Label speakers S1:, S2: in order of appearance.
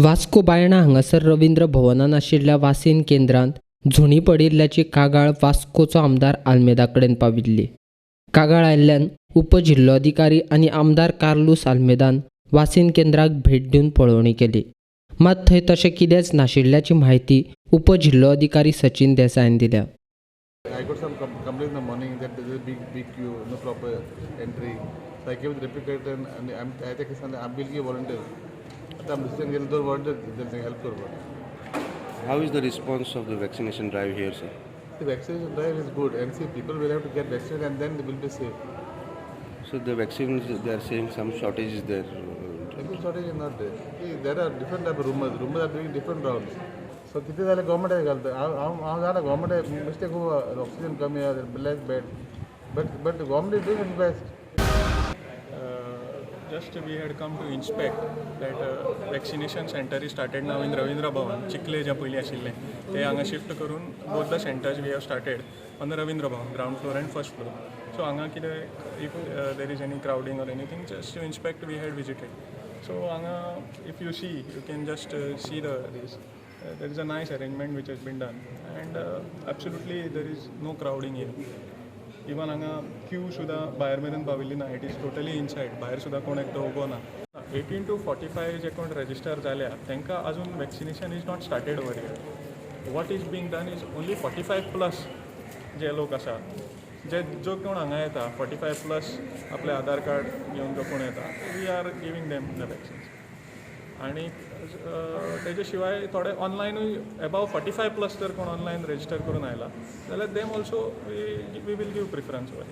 S1: वास्को बायणा हांगासर रवींद्र भवनान आशिल्ल्या वासीन केंद्रांत झुणी पडिल्ल्याची कागाळ वास्कोचो आमदार आल्मेदा कडेन पाविल्ली. कागाळ आयिल्ल्यान उपजिल्लोधिकारी आनी आमदार कार्लूस आल्मेदान वासीन केंद्राक भेट दिवन पळोवणी केली. मात थंय तशें कितेंच नाशिल्ल्याची म्हायती उपजिल्लोधिकारी सचिन देसायन दिल्या.
S2: I got some complaint in the morning that there is a big, big queue, no proper entry. So I came with replicator and I take I will give volunteers. आतां आमी दुसऱ्यान गेले दोन volunteers help करपाक.
S3: How is the response of the vaccination drive here, sir?
S2: The vaccination drive is good and see, people will have to get vaccinated and then they will be safe.
S3: So the vaccines, they are saying some shortage is there.
S2: Vaccine shortage is not there. See, there are different type of rumors. Rumors are doing different rounds. So कितें जालें, गव्हर्मेंटाक घालता. हांव हांव हांव जाणा, government mistake खूब, oxygen कमी आहा, less bed, but government is doing its best.
S4: Just we had come to inspect that vaccination center is started now in Ravindra Bhavan. चिखले जे पयलीं आशिल्लें ते हांगा शिफ्ट करून both the centers we have started on the Ravindra Bhavan ground floor and first floor. So हांगा कितें, if there is any crowding or anything, just to inspect we had visited. So हांगा if you see, you can just see the this there is a nice arrangement which has been done and absolutely there is no crowding here. Even हांगा Q सुद्दां भायर मेरेन पाविल्ली ना. It is totally inside. भायर सुद्दां कोण एकटो उबो ना. 18 to 45 जे कोण रजिस्टर जाल्या तांकां अजून vaccination is not started over here. What is being done is only 45+ जे लोक आसा, जे जो कोण हांगा येता, 45+ आपलें आधार कार्ड घेवन जो कोण येता, we are giving them the vaccines. आनी तेजे शिवाय थोडे ऑनलायनूय एबाव 45+ जर कोण ऑनलायन रजिस्टर करून आयला जाल्यार them also we will give preference over.